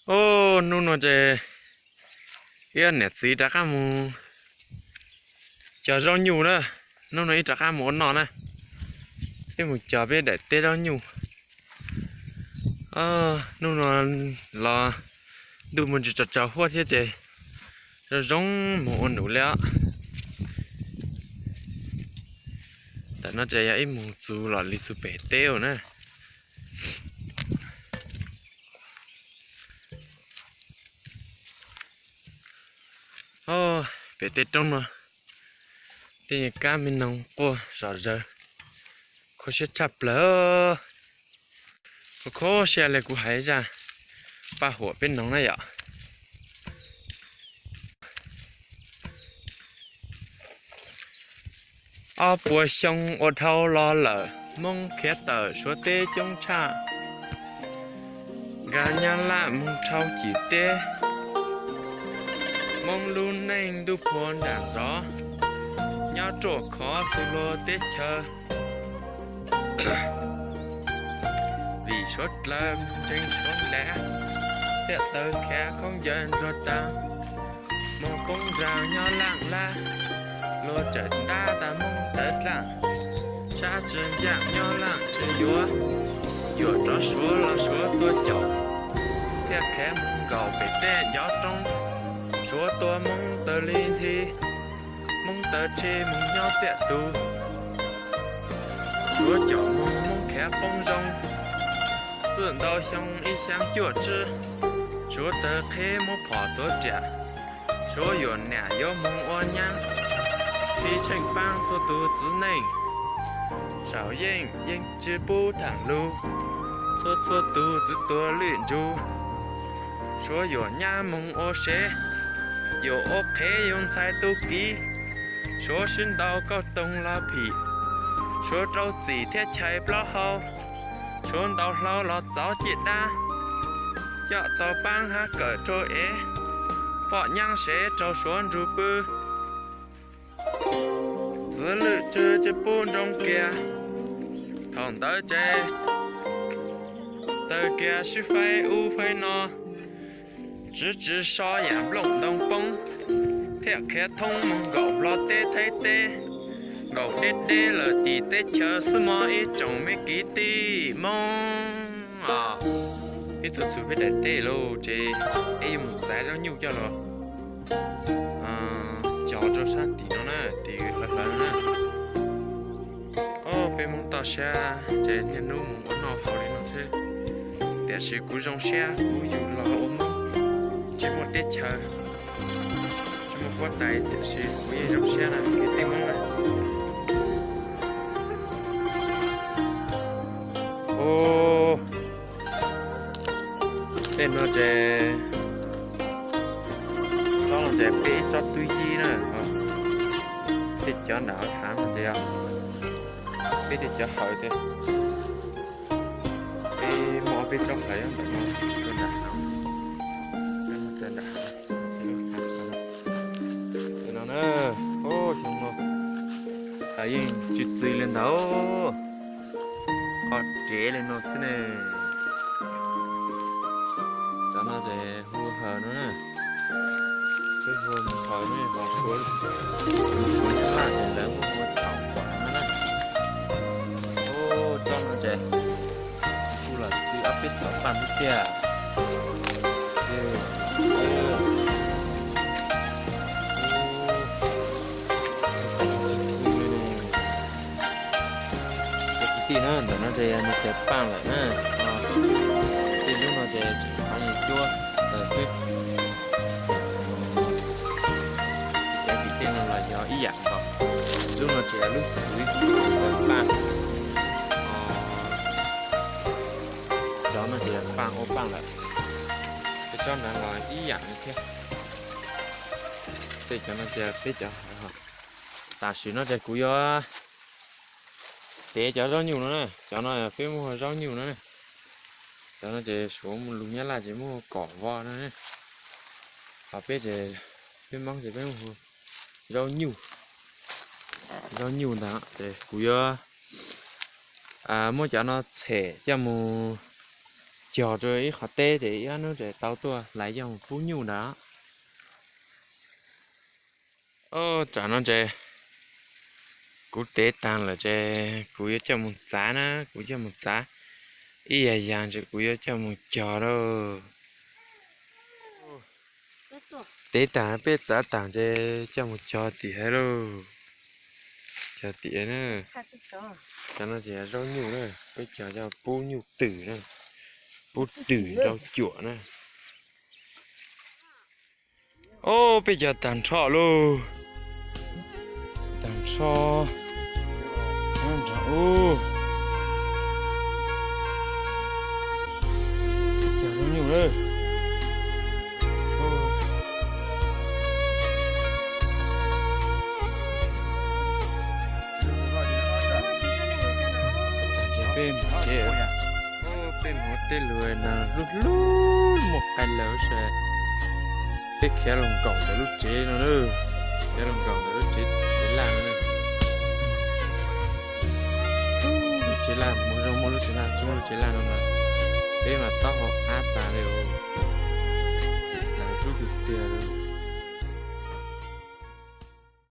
Ub, hnub no ces ib niam txiv rov qab mus cog zaub nyuj na. Hnub no ib rov qab mus ua noj na, ib mus cog peb daim teb zaub nyuj. Hnub no los ntuj mus tsis tsaus tsaus huab thiab ces zoo zoo mus ua num li os. Ntawm no ces yog ib mus txug los li txug pem teb na. Pem tej roob no tej kab me noog quaj zom zaws, kho siab tshaj plaws. Kho siab li kuv hais zaj paj huam peb noog na yom. Ob puas xyoo ua dhau los lawm, Hmoob khiav tawm Suav teb coob tshaj. Nkag Nyab Laj mus dhau cim teb, Hmoob lub neej ntuj phua nram zov, nyob ruaj khov xws luag teb chaws. Vim Suav dlawb ntseeg Suav ntev, thiaj tawg khiav khaub ncaws nruag tas. Moog poob nraag nyob Laaj Lab, luag tsawm ntab tas Moob tawv dlaaj. Sab tsi ncaaj nyob Laaj tsi yuav, yuam rov Suav los Suav tua caum, thiaj khiav moog nkaum pem tej ncuav roob. Suav tua Moob tawg li nthi, Moob tawg rhe moog nyob tiaj tug. Suav caum moog Moob khiav poob zoo, txwj ntau xyoo ib xyaa cuaj tsib. Suav tawg qheb muab phom tuav riam, Suav yuam niam yuav moog ua nyaab, sib tsheej paab txhua tug txiv neej. Saum yeej yeej tsi pub thaam lug, txhua txhua tug txwv tuag lwj ntsug. Suav yuam nyab moog ua sev, yuam ua qhev yug ntxhais tu kiv. Suav sib ntaus kauj toog los phim, Suav rau txim thiab chais plaub hau. Suav ntaus hlau los txov ciaj dab, coj txaus paab hab kawm rua ev, poj nyaab sev rau Suav nrug pw. Txwv lwj tsw tsi pub nroo kiag, thaum ntawd ces tawg kiag sib faib ub faib no, tswv tswv so yaam nplooj ntoo poob, thiaj khiav thoob moog nkaum Nplog teb Thaib teb, nkaum deb deb lawm tim teb chaws xwb mog ib tsoom me kiv tij Moob os. Peb tuaj txug peb daim teb lawm ces peb yuav mus txaiv zaub nyuj coj los cog rau sab tim no na, tim hlawv hlawv na. Peb Moob toj siab ces niaj hnub mus ua noj haus li no xwb, tiam sis kuv zoo siab kuv yug los ua Moob, tsis muaj teb chaws, tsis muaj huab tais, tiam sis kuv yeej zoo siab na kwv tij Moob na. Ub, tej no ces, tsob no ces peb ib tsob twb yib na, tej cov nram hav no ces yog peb tej cov hawv ces, peb muaj ob peb tsob hawv ntawm no rau nram hav, nram hav no na. Xyoo no yeej tsis txwv li ntawd, qhov rev li no xwb ne. Cov no ces hu hawv no na, peb hu hawv ne, ho Suav, Suav Nyab Laj ces lawv muab hu thaum kuam no na. Ub, tsob no ces kuj los txwv ob peb txhov paj xwb tiag. Kwv tij na, ntawm no ces yog nws tias paaj lawm na, tej lub no ces tseem qhov yeej cuab tawm xwb. Cov tim tej no los yog ib yam nkaus, lub no ces yog lub txwv paaj, cov no ces yog paaj ua paaj lawm. Tej tsob ntawd los ib yam li thiab. Tej cov no ces peb cov hawv. Tam sim no ces kuv yuav tev cov zaub nyuj no na, cov no peb muab hu zaub nyuj no na. Cov no ces Suav lug Nyab Laj ces muab hu kom voj no na. Ho peb ces peb Moob ces peb muab hu zaub nyuj. Zaub nyuj ntag ces kuv yuav muab cov no txhem coj mus cog rau ib qhov teb ces ib ob hnub ces tau tuaj hlais yoog pub nyuj ntawd. Ov, tam no ces kuv tev taag lawm ces kuv yuav coj mus txav na, kuv coj mus txav ib yam yam ces kuv yuav coj mus cog lauj. Tev taag peb txav taag ces coj mus cog tim hauv lauj. Cog tim na. Cov no ces zaub nyuj na, peb cog coj pub nyuj twm na, pub twm rau cuam na. Ov, peb cog tag nrho lauj. Tag nrho. Ub, cog zaub nyuj lawm. Ces peb, peb mus tej lug na, hlub hlub muaj qee lawm ces peb khiav los nkaum ntawm lub tsev no na, khiav los nkaum ntawm lub tsev, tsev laj no na. Lub tsev laj, mus zoo muaj lub tsev laj, tsis muaj lub tsev laj no mas peb mas taub hau qab tas li.